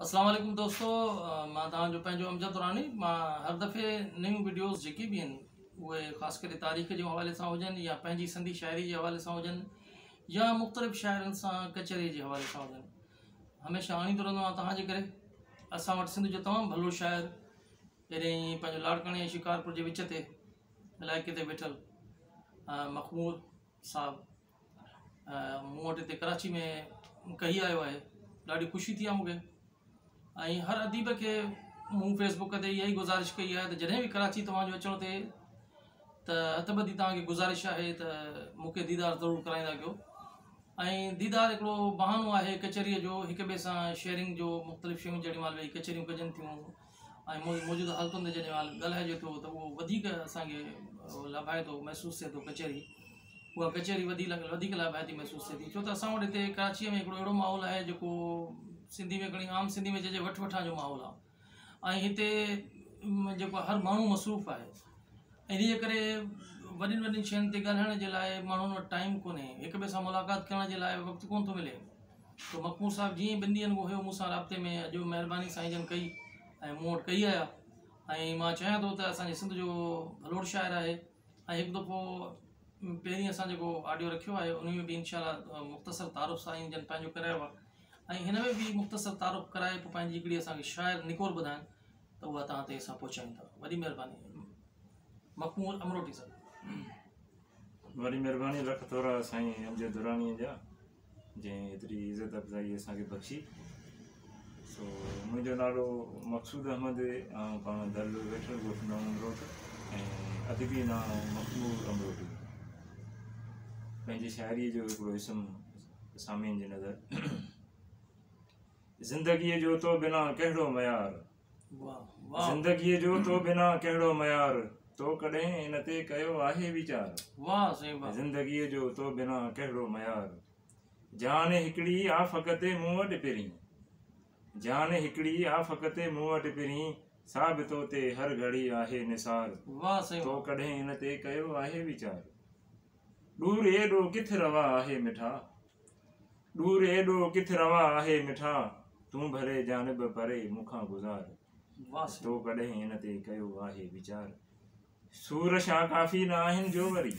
اسلام عليڪم دوستو مان توهان جو پنهنجو امجد دراني. مان هر دفعي نيون وڊيوز جيڪي به آهن، اهي خاص ڪري تاريخ جي حوالي سان هجن يا پنهنجي سنڌي شاعري جي حوالي سان هجن يا مختلف شاعرن سان ڪچهري جي حوالي سان هجن، هميشه آڻيندو رهندو آهيان. توهان جي ڪري اسان وٽ سنڌ جو تمام ڀلو شاعر، پهرين پنهنجو لاڙڪاڻي ۽ شڪارپور جي وچ تي علائقي تي ويٺل مخمور صاحب مون وٽ هتي ڪراچي ۾ ڪهي آيو آهي. ڏاڍي خوشي ٿي آهي مون کي ۽ هر اديب کي مون فيسبوڪ تي اها ئي گذارش ڪئي آهي ته جڏهن به ڪراچي توهان جو اچڻ ٿئي ته هٿ ٻڌي توهان کي گذارش آهي ته مون کي ديدار ضرور ڪرائيندا ڪيو. ۽ ديدار هڪڙو بهانو آهي ڪچهريء جو، هڪ ٻئي سان شيئرنگ جو. مختلف شيون جيڏي مهل ويهي ڪچهريون ڪجن ٿيون ۽ موجوده حالتن تي جيڏي مهل ڳالهائجي ٿو ته اهو وڌيڪ اسان کي لاڀائتو محسوس ٿئي ٿو. ڪچهري، اها ڪچهري وڌيڪ لاڀائتي محسوس ٿئي ٿي، ڇو ته اسان وٽ هتي ڪراچيء ۾ هڪڙو اهڙو ماحول آهي جيڪو سنڌي ۾ کڻي عام سنڌي ۾ چئجي وٺ وٺان جو ماحول آهي ۽ هتي جيڪو هر ماڻهو مصروف آهي. انهيء ڪري وڏين وڏين شين تي ڳالهائڻ جي لاء ماڻهن وٽ ٽائيم ڪونهي، هڪ ٻئي سان ملاقات ڪرڻ جي لاء وقت ڪونه ٿو ملي. ته مخمور صاحب جيئن ئي ٻن ڏينهن کان هيو مون سان رابطي ۾، اڄ مهرباني سائين جن ڪئي ۽ مون وٽ ڪهي آيا. ۽ مان چاهيان ٿو ته اسان جي سنڌ جو ڀلوڙ شاعر آهي ۽ هڪ دفعو پهرين اسان جيڪو آڊيو رکيو آهي، ان ۾ به انشاء الله مختصر تعارف سائين جن پنهنجو ڪرايو آهي ۽ هن ۾ به مختصر تعارف ڪرائي پوء پنهنجي هڪڙي اسان کي شاعر نڪور ٻڌائن ته اها توهان تائين اسان پهچايون ٿا. وڏي مهرباني مخمور امروٽي صاحب. وڏي مهرباني، لک ٿورا سائين امجد درانيء جا، جنهن ايتري عزت افزائي اسان کي بخشي. سو منهنجو نالو مقصود احمد، آئون پاڻ در ويٺل ڳوٺ نئون امروٽ ۽ ادبي نانء مخمور امروٽي. پنهنجي شاعريء جو هڪڙو اسم سامعين جي نظر. زندگيء جو تو بنا ڪهڙو معيار، زندگيء جو تو بنا ڪهڙو معيار، تو ڪڏهن ان تي ڪيو آهي ويچار؟ زندگيء جو تو بنا ڪهڙو معيار. جان هڪڙي آ فقط مون وٽ پرين، جان هڪڙي آ فقط مون وٽ پرين، سا به تو تي هر گهڙي آهي نثار، تو ڪڏهن ان تي ڪيو آهي ويچار؟ ڏور ايڏو ڪٿ روا آهي مٺا، ڏور ايڏو ڪٿ روا آهي مٺا، تون ڀلي جانب پري مون کان گذار، تو ڪڏهن ان تي ڪيو آهي ويچار؟ سور ڇا ڪافي نه آهن جو وري،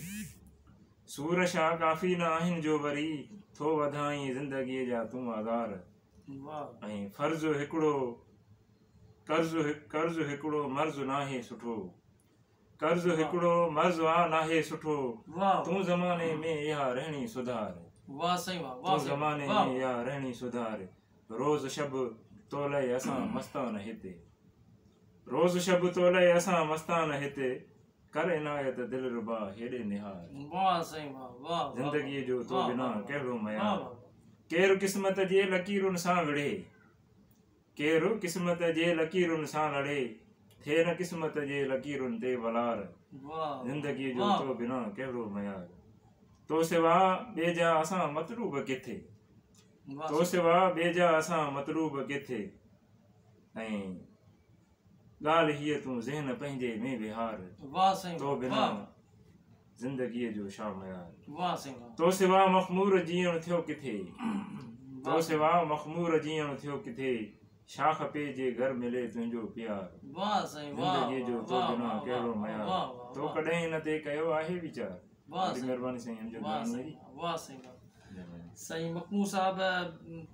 سور ڇا ڪافي نه آهن جو وري، ٿو وڌائين زندگيء جا تون آزار. ۽ فرض هڪڙو قرض، قرض هڪڙو مرض ناهي سٺو، قرض هڪڙو مرض آ ناهي سٺو، تون زماني ۾ اها رهڻي سڌار، تون زماني ۾ اها رهڻي سڌار. روز شب تو لئه اسان مستان هتي، روز شب تو لئه اسان مستان هتي، ڪر عنايت دلربا هيڏي نهار. زندگيء جو تو بنا ڪهڙو معيار. ڪير قسمت جي لڪيرن سان وڙهي، ڪير قسمت جي لڪيرن سان لڙي، ٿئي نه قسمت جي لڪيرن تي ولار. زندگيء جو تو بنا ڪهڙو معيار. تو سوا ٻئي جا اسان مطلوب ڪٿي، تو سوا ٻئي جا اسان مطلوب ڪٿي. ۽ ڳالهه هيء تون ذهن پنهنجي ۾ ويهار، تو بنا زندگيء جو ڇا معيار. تو سوا مخمور جيئڻ ٿيو ڪٿي، تو سوا مخمور جيئڻ ٿيو ڪٿي، ڇا کپي جي گر ملي تنهنجو پيار. زندگيء جو تو بنا ڪهڙو معيار. تو ڪڏهن ان تي ڪيو آهي ويچار؟ وڏي مهرباني سائين امجد درانيء جي. واه سائين واه. سائين مخمور صاحب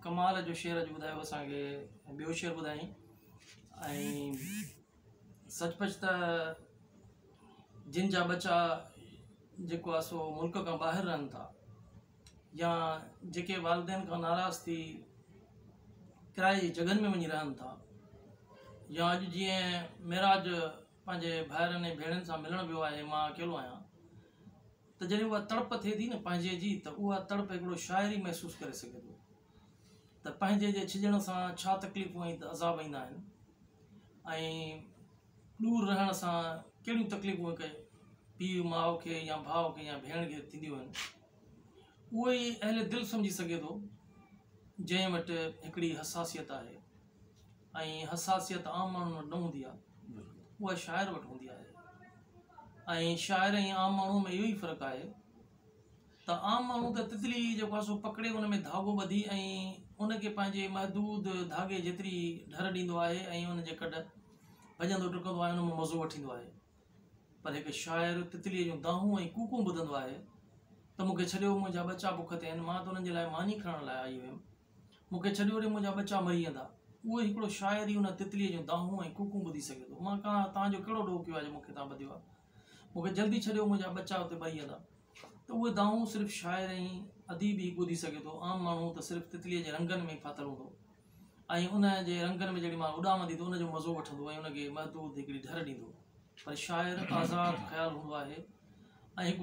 ڪمال جو شعر اڄ ٻڌايو اسان کي، ٻيو شعر ٻڌايائين ۽ سچ پچ ته جن جا ٻچا جيڪو آهي سو ملڪ کان ٻاهر رهن ٿا يا جيڪي والدين کان ناراض ٿي ڪرائي جي جڳهن ۾ وڃي رهن ٿا، يا اڄ جيئن معراج پنهنجي ڀائرن ۽ ڀيڻن سان ملڻ ويو آهي، مان اڪيلو آهيان، ته جڏهن اها تڙپ ٿئي ٿي نه پنهنجي جي، ته اها تڙپ هڪڙو شاعر ئي محسوس ڪري سگهي ٿو ته پنهنجي جي ڇڄڻ سان ڇا تڪليفون ۽ عذاب ايندا آهن ۽ ڏور رهڻ سان ڪهڙيون تڪليفون هڪ پيء ماء کي يا ڀاء کي يا ڀيڻ کي ٿينديون آهن. اهو ئي اهل دل سمجهي سگهي ٿو جنهن وٽ هڪڙي حساسيت آهي، ۽ حساسيت عام ماڻهن وٽ نه هوندي آهي، اها شاعر وٽ هوندي آهي. ۽ شاعر ۽ عام ماڻهو ۾ اهو ئي فرق آهي ته عام ماڻهو ته تتلي جيڪو آهي سو پڪڙي ان ۾ ڌاڳو ٻڌي ۽ ان کي پنهنجي محدود ڌاڳي جيتري ڍر ڏيندو آهي ۽ ان جي ڪڍ ڀڄندو ڊڪندو آهي، ان مان مزو وٺيندو آهي. پر هڪ شاعر تتليء جون دانهون ۽ ڪوڪون ٻڌندو آهي ته مون کي ڇڏيو، منهنجا ٻچا بک تي آهن، مان ته انهن جي لاء ماني کڻڻ لاء آئي هيم، مون کي ڇڏيو ڙي منهنجا ٻچا مري ويندا. اهو هڪڙو شاعر ئي ان تتليء جون دانهون ۽ ڪوڪون ٻڌي سگهي ٿو. مان ڪا توهان جو ڪهڙو ڏوهه ڪيو آهي جو مون کي توهان ٻڌيو آهي. مون کي جلدي ڇڏيو منهنجا ٻچا اتي مري ويندا. ته اهي دانهون صرف شاعر ۽ اديب ئي ٻڌي سگهي ٿو. عام ماڻهو ته صرف تتليء جي رنگن ۾ ئي ڦاٿل هوندو ۽ ان جي رنگن ۾ جيڏي مهل اڏامندي ته ان جو مزو وٺندو ۽ ان کي محدود هڪڙي ڍر ڏيندو. پر شاعر آزاد خيال هوندو آهي ۽ هڪ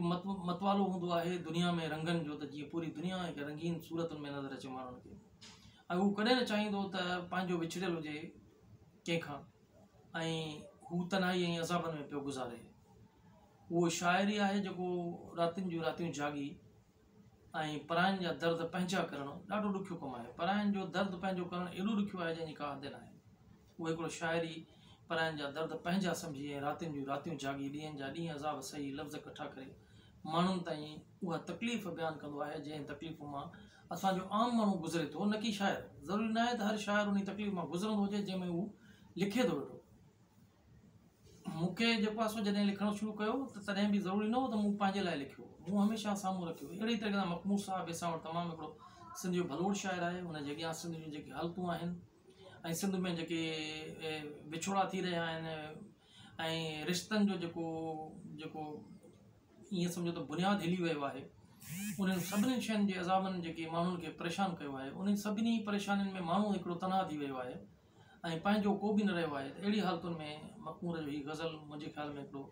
متوالو هوندو آهي دنيا ۾ رنگن جو ته جيئن پوري دنيا هڪ رنگين صورتن ۾ نظر اچي ماڻهن کي ۽ هو ڪڏهن نه چاهيندو ته پنهنجو وڇڙيل هجي ڪنهن کان ۽ هو تنهائي ۽ عذابن ۾ پيو گذاري. اهو شاعر ئي آهي جيڪو راتين جون راتيون جاڳي ۽ پراين جا درد پنهنجا ڪرڻ ڏاڍو ڏکيو ڪم آهي. پراين جو درد پنهنجو ڪرڻ ايڏو ڏکيو آهي جنهن جي ڪا حد ناهي. اهو هڪڙو شاعر ئي پراين جا درد پنهنجا سمجهي ۽ راتين جون راتيون جاڳي ڏينهن جا ڏينهن عذاب سهي لفظ ڪٺا ڪري ماڻهن تائين اها تڪليف بيان ڪندو آهي جنهن تڪليف مان اسان جو عام ماڻهو گذري ٿو نه ڪي شاعر. ضروري ناهي ته هر شاعر انهي تڪليف مان گذرندو هجي جنهن ۾ هو لکي ٿو ويٺو. مون کي جيڪو آهي سو جڏهن لکڻ شروع ڪيو ته تڏهن به ضروري نه هو ته مون پنهنجي لاء لکيو مون هميشه سامهون رکيو اهڙي طريقي سان مخمور صاحب اسان وٽ تمام هڪڙو سنڌ جو ڀلوڙ شاعر آهي ان جي اڳيان سنڌ جون جيڪي حالتون آهن ۽ سنڌ ۾ جيڪي وڇوڙا ٿي رهيا آهن ۽ رشتن جو جيڪو جيڪو ائين سمجهو ته بنياد هلي ويو آهي انهن سڀني شين جي عذابن جيڪي ماڻهن کي پريشان ڪيو آهي انهن سڀني پريشانين ۾ ماڻهو هڪڙو تنها ٿي ويو آهي ۽ پنهنجو ڪو به نه رهيو آهي ته اهڙي حالتن ۾ مخمور جو هي غزل منهنجي خيال ۾ هڪڙو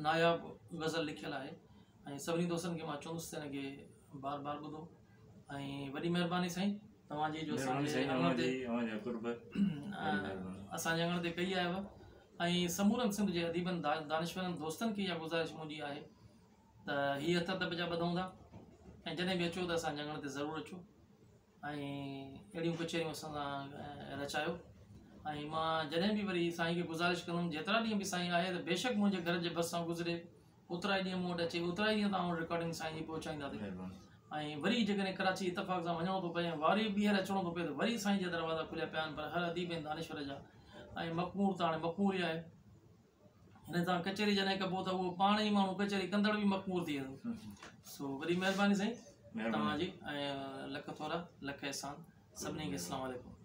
ناياب غزل لکيل آهي ۽ سڀني دوستن کي مان چوندس ته هن کي بار بار ٻڌو ۽ وڏي مهرباني سائين توهان جي جو اسان جي اڱڻ تي اسان جي اڱڻ تي ڪهي آيو ۽ سمورن سنڌ جي اديبن دانشورن دوستن کي اها گذارش منهنجي آهي ته هي هٿ ادب جا ٻڌون ٿا ۽ جڏهن به اچو ته اسان جي اڱڻ تي ضرور اچو ۽ اهڙيون ڪچهريون اسان سان رچايو ۽ مان جڏهن به وري سائين کي گذارش ڪندم جيترا ڏينهن به سائين آهي ته بيشڪ منهنجي گهر جي ڀرسان گذري اوترا ئي ڏينهن مون وٽ اچي اوترا ئي ڏينهن توهان وٽ رڪارڊنگ سائين جي پهچائينداسين ۽ وري جيڪڏهن ڪراچي اتفاق سان وڃڻو ٿو پئي ۽ وري ٻيهر اچڻو ٿو پئي ته وري سائين جا دروازا کليا پيا آهن پر هر اديب ۽ دانشور جا ۽ مخمور ته هاڻي مخمور ئي آهي هن سان ڪچهري جڏهن ڪبو ته اهو پاڻ ئي ماڻهو ڪچهري ڪندڙ به مخمور ٿي ويندو سو وڏي مهرباني سائين توهان جي ۽ لک ٿورا لک احسان سڀني کي اسلام عليڪم.